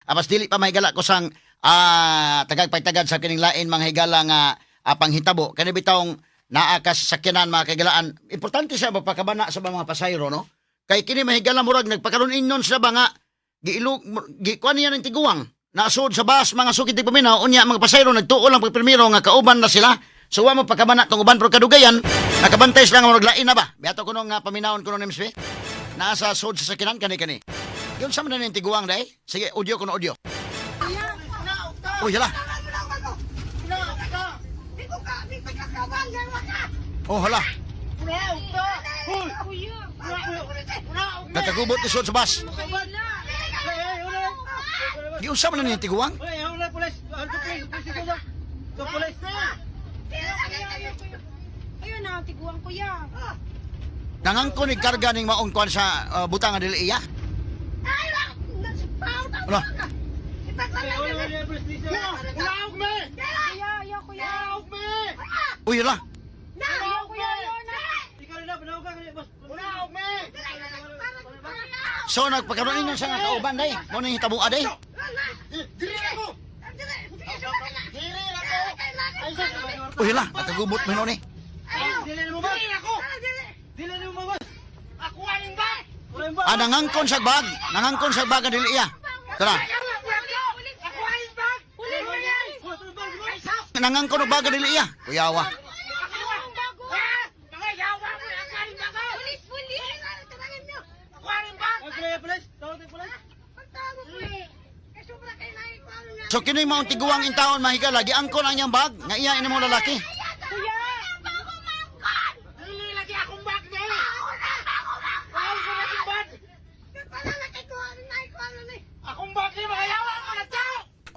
Apas dili pa, mahigala, ko sang tagag pagtagad sa kining lain, mga higala, nga panghitabo kani bitawng naa ka sa sakyanan, mga kahigalaan. Importante sa magpakabana sa mga pasahero, no, kay kini, mahigala, murag nagpakaroon ingon sila ba nga giilog gi kuan niya ng tiguang nasud sa bus, mga sukit di paminaw. Unya mga pasahero nagtuo lang pag primero nga kauban na sila, so wa mo pagkabana tong uban, pero kadugayan nakabantay sila nga murag lain na ba. Biato kuno nga paminawon kuno ni MSB naa sa sud sa sakyanan kani kani yun sa man ng tiguang dai. Sige, audio kuno, audio. Uy, hala. Oh, hala. Nagkagubot ni sud sa bus. Giunsa man na ni tiguang? Ayun na, tiguang, kuya. Nangangkon ni karga ning maong kuan sa butang nga dili iya. Hala. Kuya, ayaw, kuya. Uy, hala. Ayaw, kuya, ayaw na. So nagpakaroon ingon sa nga kauban day. Mo ning hitabo day. Uy, hala, nakagubot mo ni. Ah, nangangkon sa bag. Nangangkon sa bag nga dili iya. Tara. Pulis, pulis. Nangangkon og bag nga dili iya. Kuyawa. Pulis, pulis. So kini maong tiguang in taon, mahigala, giangkon ang iyang bag nga iya ini mo lalaki. Kuya.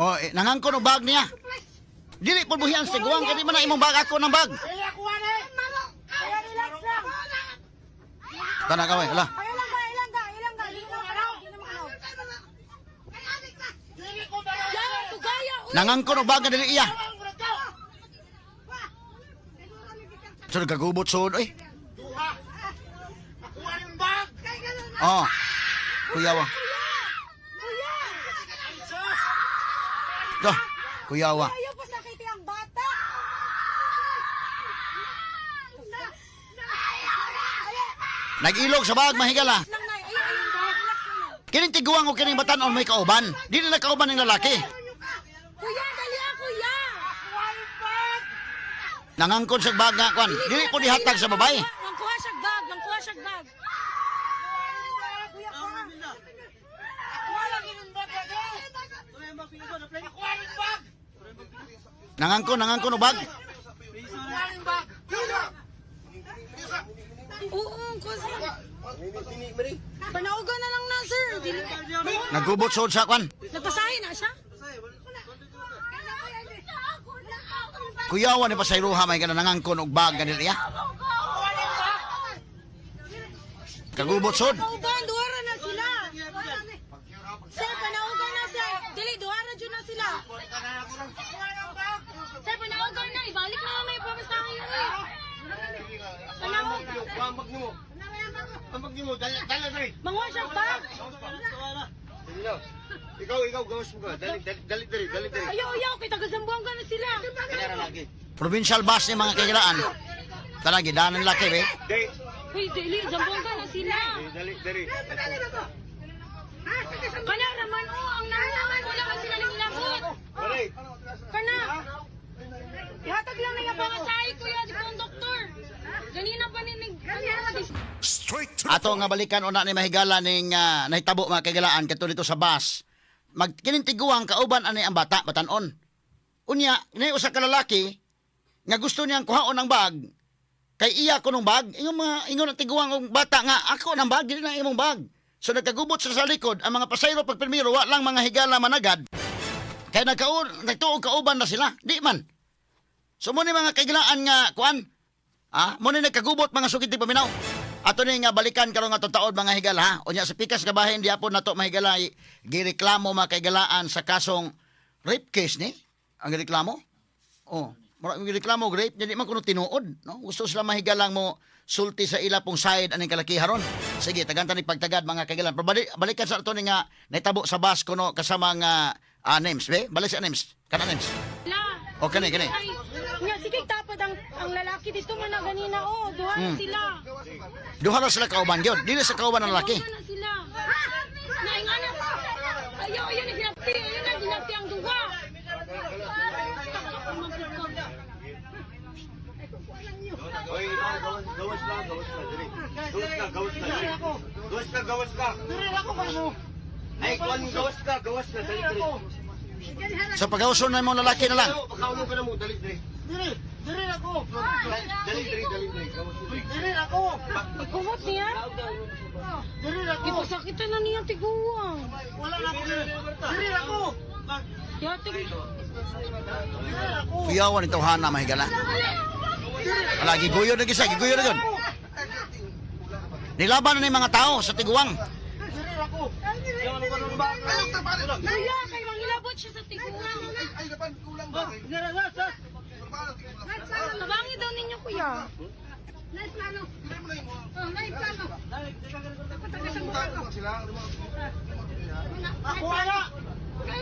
Oh, eh, nangangkon og bag niya. Dili po buhian sa tiguang kay di man na imong bag, ako ng bag. Kuya, relax lang. Tana kaway, hala. Ayaw lang ka, ilang ka, ilang ka. Di na makalaw, di na makalaw. Yawa, tugaya. Uy. Nangangkon og bag nga dili iya. So nagkagubot sud oy. Oh. Kuyawa. Kuya. Do. Kuyawa. Ayaw pa sakiti ang bata. Nag-ilog sa bag, mahigala. Lang na, ay, ayun ba? Relax lang na. Kining tiguang o kining batanon may kauban. Dili na kauban ng lalaki. Kuya, dali ah, kuya. Nangangkon sa bag nga kwan. Dili po dihatag sa babae. Nangkuha siya bag, nangkuha siya bag. Kuya, kuha. Nangangkon, nangangkon og bag. Oo, kasi. Panaugan na lang na, sir. Dili. Nagubot sud sa kwan. Nagpasahin na siya? Kuyawa ni pasayroha may kana nangangkon og bag ganil iya. Kagubot sud. Kauban, duwara na sila. Sir, panaugan na, sir. Dili, duwara dyan na sila. Sir, panaugan na. Ibalik na may pamasahin yun eh. Panaugan. Manguha siya bag. Ikaw, ikaw, gawas mo ka. Dali, dali, dali, dali, dali, dali. Ayaw, ayaw. Kay taga Zamboanga na sila. Provincial bus ni mga kagilaan. Tara gidanan laki be. Dali, Uy, dili. Zamboanga na sila. dali, dali. Kana raman, oh. Ang nalaman. Wala man sila nilabot. Dali. Kana. Ihatag lang na yung pamasahe, kuya. Di ko ang doktor. Ganina pa ni nag... Ano, Ato nga balikan una ni, mahigala, ning nahitabo, mga kagilaan, kadto dito sa bus. Mag kining tiguang kauban ani ang bata batanon. Unya, ni usa ka lalaki nga gusto niyang kuhaon ang bag kay iya ko nung bag. Ingon mga ingon ang tiguang og bata nga ako ng bag, dili na imong bag. So nagkagubot sa likod ang mga pasayro pag primero, wa lang, mga higala, managad. Kay nagkaon nagtuo kauban na sila, di man. So mo ni mga kagilaan nga kuan. Ah, mo ni nagkagubot, mga sukit di paminaw. Ato ni nga balikan karon nga taod, mga higala, ha. Unya sa pikas kabahin diapon nato, mahigala, gireklamo, mga kaigalaan, sa kasong rape case ni ang reklamo. Oh, Mura mi reklamo og rape, nya di man kuno tinuod, no? Gusto sila mahigalang mo sulti sa ila pong side aning kalakiharon. Sige, tagantan ni pagtagad, mga kaigalan. Pero balikan sa ato ni nga nahitabo sa bus kuno kasama nga names, be? Balik sa names. Kana names. La. O, kani, kani. Ay, nga, sige, tapad ang lalaki dito man na ganina, oh. Duha na sila. Duha ra sila kauban gyud. Dili sa kauban ang lalaki. Duha na sila. Na, ingana. Ayaw, ayaw na ginapti. Ayaw na ginapti ang duha. Oy, ikaw, gawas, gawas na, gawas na, dali. Gawas na, gawas na, dali. Gawas na, gawas na. Ay, kuwan, gawas na, gawas na, dali, dali. Sa pagawson na mo lalaki na lang. Ikaw, pakaulo ka na mo, dali, dali. Diri, diri ako. Dali, dali, dali, dali, dali. Gawas na, dali. Diri ako. Kumot niya. Diri ako. Ipasakitan na niya tiguang. Wala na ako diri. Diri ako. Yate, Diri ako. Kuyawan ito hana mahigala. Wala, giguyo na gisa, giguyo na yun. Nilaban na ni mga tao sa tiguang. Diri ako. kuya, kay mangilabot siya sa tiguang. Tabangi daw ninyo, kuya. Ako ana.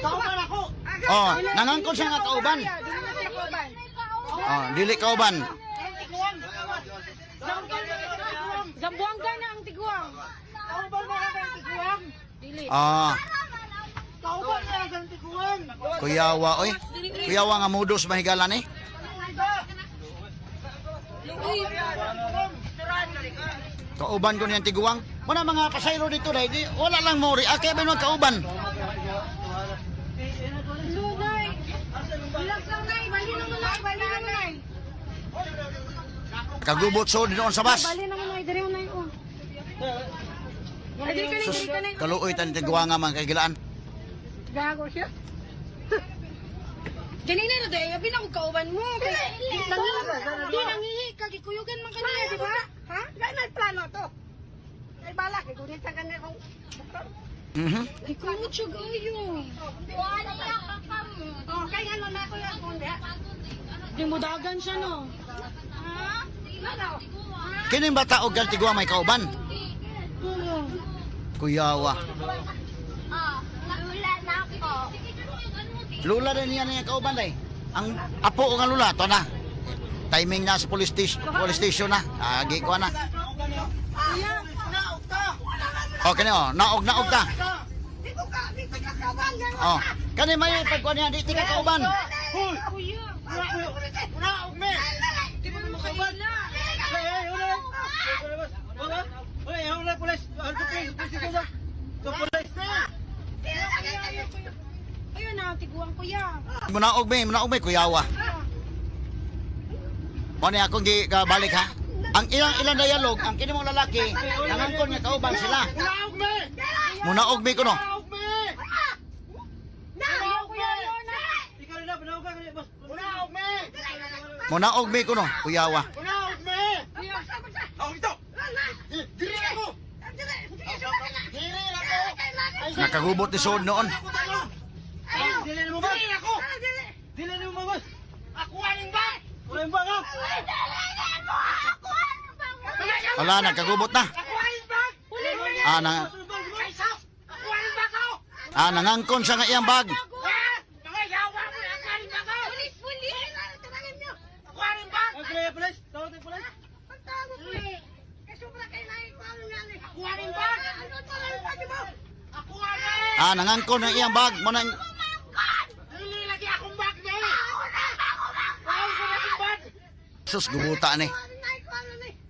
Kauban ako. Oh, nangangkon siya nga kauban. Oh, dili kauban. Zamboanga na ang tiguang. Kauban na ka ng tiguang. Dili. Ah, Kauban na ka ng tiguang. kuyawa oy. Kuyawa nga modus mahigala ni. Uy, Kauban ko niyang tiguang. Muna mga pasayro dito dahil di, wala lang mo react kaya ba yung kauban. Lunay. Relax lang, Nay. Bali na mo, Nay. Bali na mo, Nay. Kagubot so noon sa bus. Bali na mo, Nay. Diri mo, Nay. Oh. Ay, diri ka, Nay. Sus, Diri ka, Nay. kaluoy tan tiguang nga mga kagilaan. Gago siya. Ganina na dahil, abi na kong kauban mo. Di, nangihi ka, gikuyugan man kanina, di ba? Ha? Dahil may plano to. Ay balak, igunit sa kanya kung Gikuyot siya gayo. Oh, kay nga na ako yung kundi. Di mo dagan siya, no? Kining bata og gal tiguang may kauban. Oo. Kuyawa. Lula rin niya niya kauban day. Ang apo ko nga lula to na. Timing na sa police station na. Agi ko na. Kuya, Okay na oh, naog naog ta. Dito ka, dito ka kawan. Oh, kani may pagkuan niya di ti ka kauban. kuya. Una og me. Di mo naman kanila. Ayun na, tiguang kuya. Munaog me kuyawa. Mo ni akong gi balik ha. Ang ilang ilang dialog, ang kini mong lalaki, nangangkon nga kauban sila. Una og me. Munaog me kuno. Una og me. Kuya, kuya, ayaw na. Una og me. Munaog me kuno, kuyawa. Una og me. Kuya, Ako ito! Diri ako. Diri ako. Nakagubot ni Sod noon. Dili mo ba? Diri ako. Dili mo ba? Ako aning ba? Wala yung bag. Wala, nagkagubot na. Ako aning bag. Ah, na, Ako aning bag ako. nangangkon siya nga iyang bag. Mga yawa mo na ako aning bag. Pulis, pulis. Ako aning bag. Ako aning bag. Ako aning. Nangangkon ang iyang bag. Mo nang Dili lagi akong bag ni. Ako ko na akong bag. sus gubuta ni.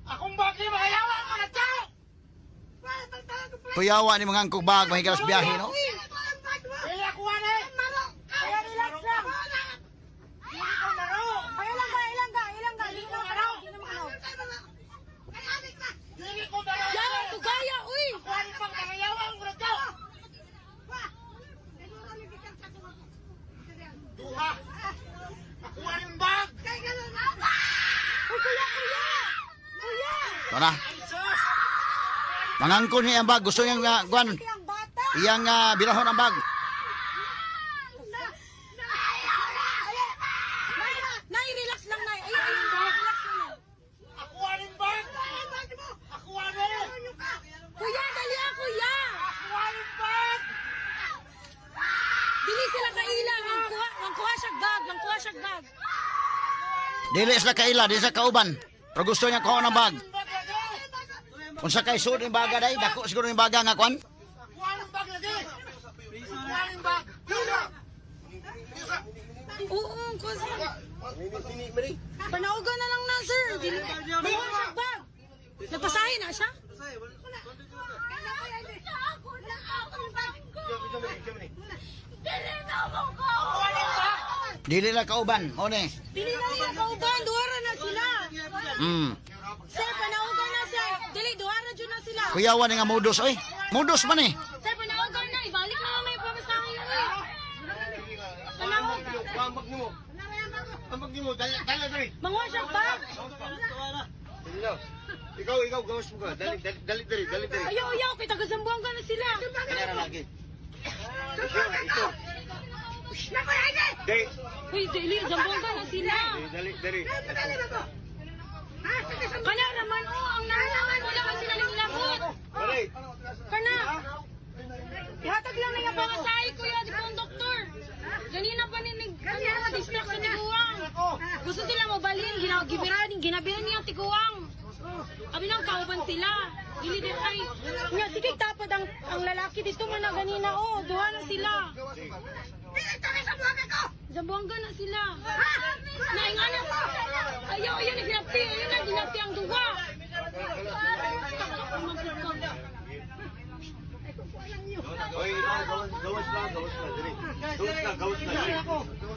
Akong bag ni mga yawa mo na tao. Kuyawa ni mga angkog bag mahigalas biyahe no. Dili ako ani. Kuya, relax lang. Dili ko maro. Ay, ilang ga, ilang ga, ilang ga. Di na makalaw, di na makalaw. Dili ko maro. Yawa, tugaya, uy. Ako aning bag mga yawa mo na tao. Duha. Ako aning bag. Uy, kuya, kuya. Kuya. Ito na. Mangangkon niya ang bag. Gusto niyang kuan. Ang bata. Iyang birahon ang bag. Nay, relax Nangkuha siya bag, nangkuha siya bag. Dili sila kaila, dili sila kauban. Pero gusto niya kuha ng bag. Kung sa kay sud yung baga day, dako siguro yung baga nga kuan. Oo, kasi. Panaugan na lang na, sir. Dili. Nangkuha siya bag. Napasahin na siya? Dili la kauban, mo ni. Dili na nila kauban, duwara na sila. Sir, panaugan na, sir. Dili, duwara dyan na sila. Kuyawan ni nga modus oy. Modus man eh. Sir, panaugan na. Ibalik na lang na yung pamasahin eh. Panaugan. Ambag nimo. Ambag nimo, dali dali dali. Manguha siya bag. Dali lang. Ikaw, ikaw, gawas mo ka. Dali, dali, dali, dali, dali, dali. Ayaw, ayaw. Kay taga Zamboanga na sila. Kaya lagi. Ito, ito. Dali, Uy, dili. Zamboanga na sila. dali, dali. Kana raman, oh. Ang nalaman. Wala man sila ng labot. Dali. Kana. Ihatag lang na yung pangasahi, kuya. Di konduktor. Ganina pa ni nag ano, distract sa tiguang. Gusto sila mobalin. Ginabiran, ginabiran niya ang tiguang. Abi nang kauban sila. Dili din kay nga sige tapad ang lalaki dito man na ganina oh, duha na sila. Zamboanga na sila. Naingana. Ayaw, ayaw na ginapti. Ayaw na ginapti ang duwa. Oy, ikaw, gawas, gawas ka, gawas ka, dali. Gawas ka, gawas ka, dali.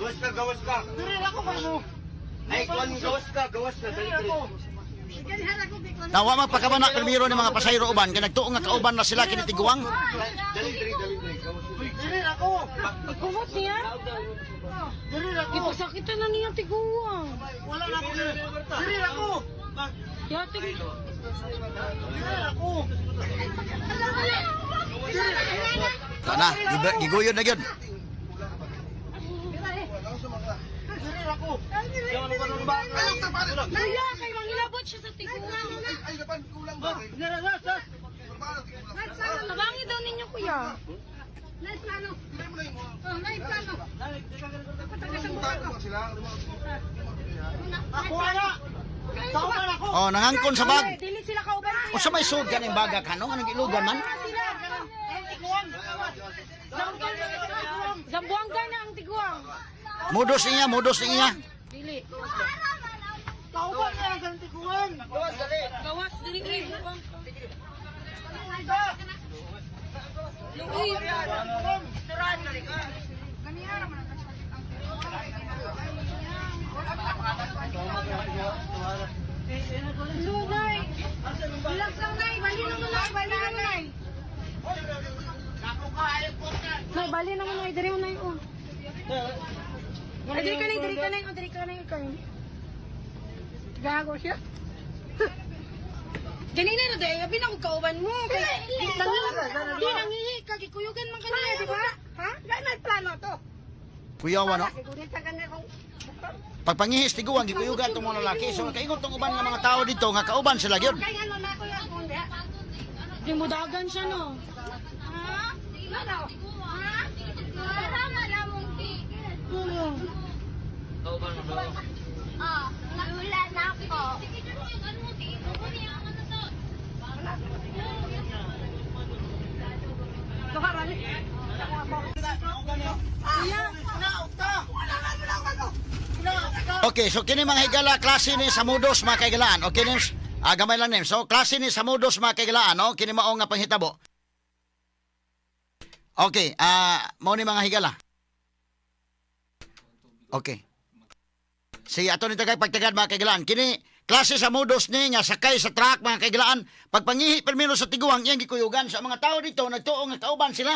Gawas ka, gawas ka. Ay, kuwan, gawas ka, gawas ka, dali, dali. Nawa magpakabana primero ni mga pasahero uban kay nagtuo nga kauban na sila kini tiguang. Dali, dali, dali, dali. Gawas ka. Ikumot niya? Ipasakitan na niya tiguang. Wala na ako. Diri ako. Yate. Diri ako. Kana, giguyon na gyud. Diri ako. Kuya, kay mangilabot siya sa tiguang. Tabangi daw ninyo, kuya. Ako ana. Kauban ako. Oh, nangangkon sa bag. Dili sila kauban, kuya. Unsa may sud kaning baga kano anong gilugan man? Duha na sila. Zamboanga na ang tiguang. Modus niya, modus niya. Dili. Kauban na ang tiguan. Gawas, dili. Uy, buwang ka. Luoy. Lunay. Relax lang, Nay. Bali na mo, Nay. Bali na mo, Nay. Nay, bali na mo, Nay. Diri mo, Nay. Oh. Ay, diri ka, Nay. Diri ka, Nay. Oh, diri ka, Nay. Ikaw. Gago siya. Ganina na dahil, abi na ko kauban mo. Kay, nangihi, di nangihi ka, gikuyugan man kanina, di ba? Ha? Ganay plano to. Kuyawa no. Kay sa kanya kung Pagpangihis tiguang gikuyugan tong mga lalaki. So nakaingon tong uban nga mga tao dito nga kauban sila gyud. kay ano na ko yung kundi. Di mo dagan siya, no? Oo. Okay, so kini mga higala klase ni sa modus mga kaigalaan. Okay Nims? Ah, gamay lang Nims. So klase ni sa modus mga kaigalaan, no? Kini mao nga panghitabo. Okay, mao ni mga higala. Okay. Si ato ni tagay pagtagad mga kaigalaan. Kini klase sa modus ni nga sakay sa truck mga kaigalaan. Pagpangihi permino sa tiguang iyang gikuyugan sa mga tao dito nagtuo nga kauban sila.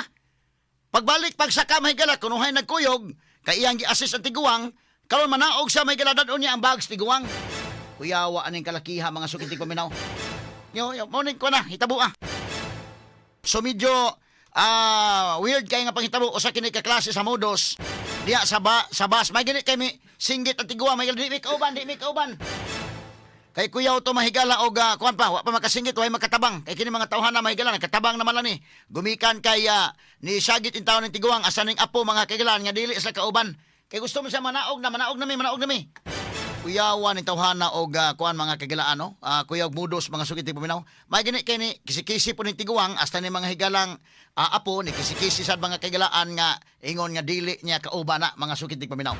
Pagbalik pagsaka mahigala kunuhay nagkuyog kay iyang gi-assist ang tiguang karon manaog sa mahigala dadon niya ang bags tiguang. Kuyawa aning kalakiha mga sukitig paminaw. Yo yo mo ko na hitabo ah. So medyo weird kay nga panghitabo usa kini ka klase sa modus diya sa ba, sa bus may gani kay mi singgit ang tiguang may di mi kauban di mi kauban. Kay kuyaw to mahigala og kuan pa wa pa makasingit way makatabang kay kini mga tawhana mahigala nakatabang naman lang ni gumikan kay ni sagit in taon ng tiguang asa ning apo mga kailan nga dili sa kauban. Kay gusto mo siya manaog na, manaog na mi, manaog na mi. Kuyawan ni tawhana og kuan, mga kagilaan, no? Kuya og mudos, mga sugit paminaw. May gani kay ni kisi-kisi po ni tiguang hasta ni mga higalang apo ni kisi-kisi sad, mga kagilaan, nga ingon nga dili niya kauban na, mga sugit paminaw.